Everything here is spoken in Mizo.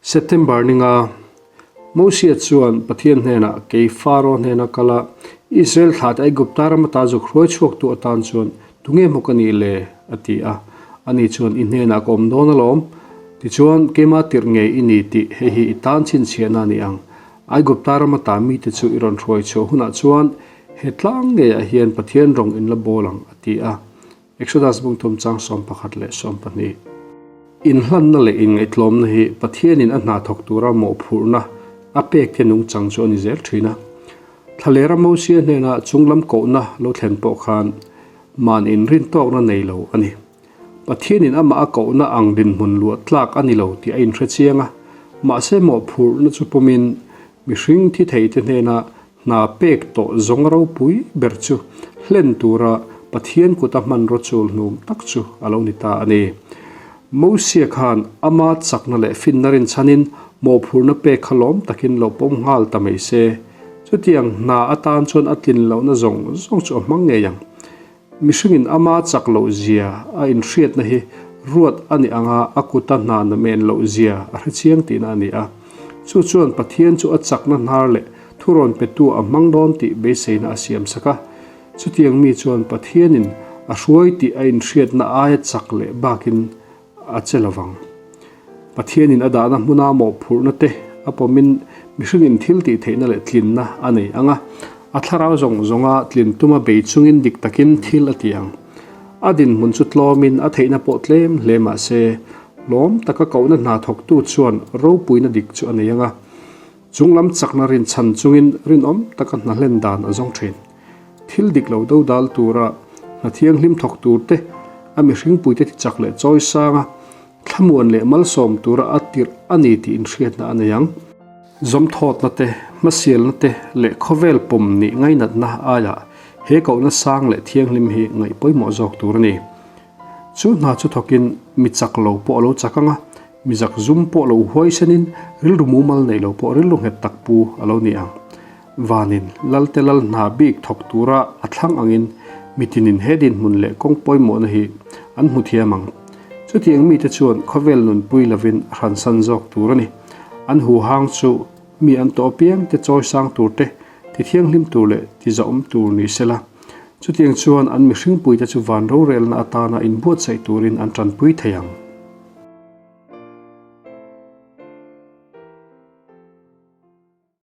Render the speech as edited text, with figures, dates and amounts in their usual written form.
September ninga Mosia chuan Pathian hnenah, Kei Faro hnena kal a, Israel thlahte Aigupta ram ata zuk hruai chhuaktu atan chuan tunge maw ka nih le? a ti a. Ani chuan, I hnenah ka awm dawn alawm. Tichuan, keimah tirh ngei i ni tih hei hi i tan chhinchhiahna a ni ang. Aigupta ram ata mite chu i rawn hruai chhuah hunah chuan he tlang ngeiah hian Pathian rawng in la bawl ang, a ti a. Exodus bungthum chang 11 le 12. Inhlanna leh inngaihtlawmna hi Pathianin a hna thawk tura mawhphurhna a pek te nungchang chu a ni zel thin a. Thlalera Mosia hnena chunglam kohna lo thlen pawh khan man inrintawkna nei lo a ni. Pathianin amah a kohna ang dinhmun luah tlak a ni lo tih a inhre chiang a, mahse mawhphurhna chu pawmin mihring thi theite hnena Hna pek tawh zawng ropui ber chu hlen tura Pathian kuta hmanraw chul hnum tak chu a lo ni ta a ni. Mosia khan ama chakna leh finna rinchhanin mawhphurhna pek kha lawm takin lo pawm nghal ta mai se, chutiang hna atan chuan a tlin lohna zawng zawng chu a hmang ngei ang. Mihringin ama chak loh zia a inhriatna hi ruat a ni anga a kuta hna na men loh zia a hrechiang tihna a ni a. Chu chuan Pathian chu a chakna hnar leh Thurawn petu a hmang dawn tih beiseina a siam sak a. Chutiang mi chuan Pathianin a hruai tih a inhriatna aia chak leh bakin a che lo vang. Pathianin a dahna hmuna mawhphurhna te a pawmin mihringin thil tih theihna leh tlinna a nei ang a, a thlarau zawng zawnga tlin tuma bei chungin dik takin thil a ti ang. A dinhmun chu tlawmin a theihna pawh tlem hle mah se, lawm taka kohna hna thawktu chuan ropuina dik chu a nei ang a. Chunglam chakna rinchhan chungin rinawm taka hna hlen dan a zawng thin. Thil dik lo do dal tura hna thianghlim thawk tur te, a mihringpuite ti chak leh chawi sanga thlamuan leh malsawm tura a tirh a ni tih inhriatna a nei ang. Zawmthawtna te, hmasialna te leh khawvel pawm nih ngainatna aiah he kohna sang leh thianghlim hi ngaih pawimawh zawk tur a ni. Chu hna chu thawkin mi chak lo pawh a lo chak ang a, Mi zakzum pawh lo huaisenin rilru mumal nei lo pawh rilru nghet tak pu a lo ni ang. Vanin Lalte Lal hna bik thawk tura a thlang angin mitinin he dinhmun leh kawng pawimawhna hi an hmu thiam ang. Chutiang mite chuan khawvel nunpui lovin a hransan zawk tur a ni. An huhang chu mi an tawh apiang te chawisang tur te, ti thianghlim tur leh ti zahawm tur ni sela. Chutiang chuan an mihringpuite chu van rorelna atana inbuatsaih turin an tanpui thei ang.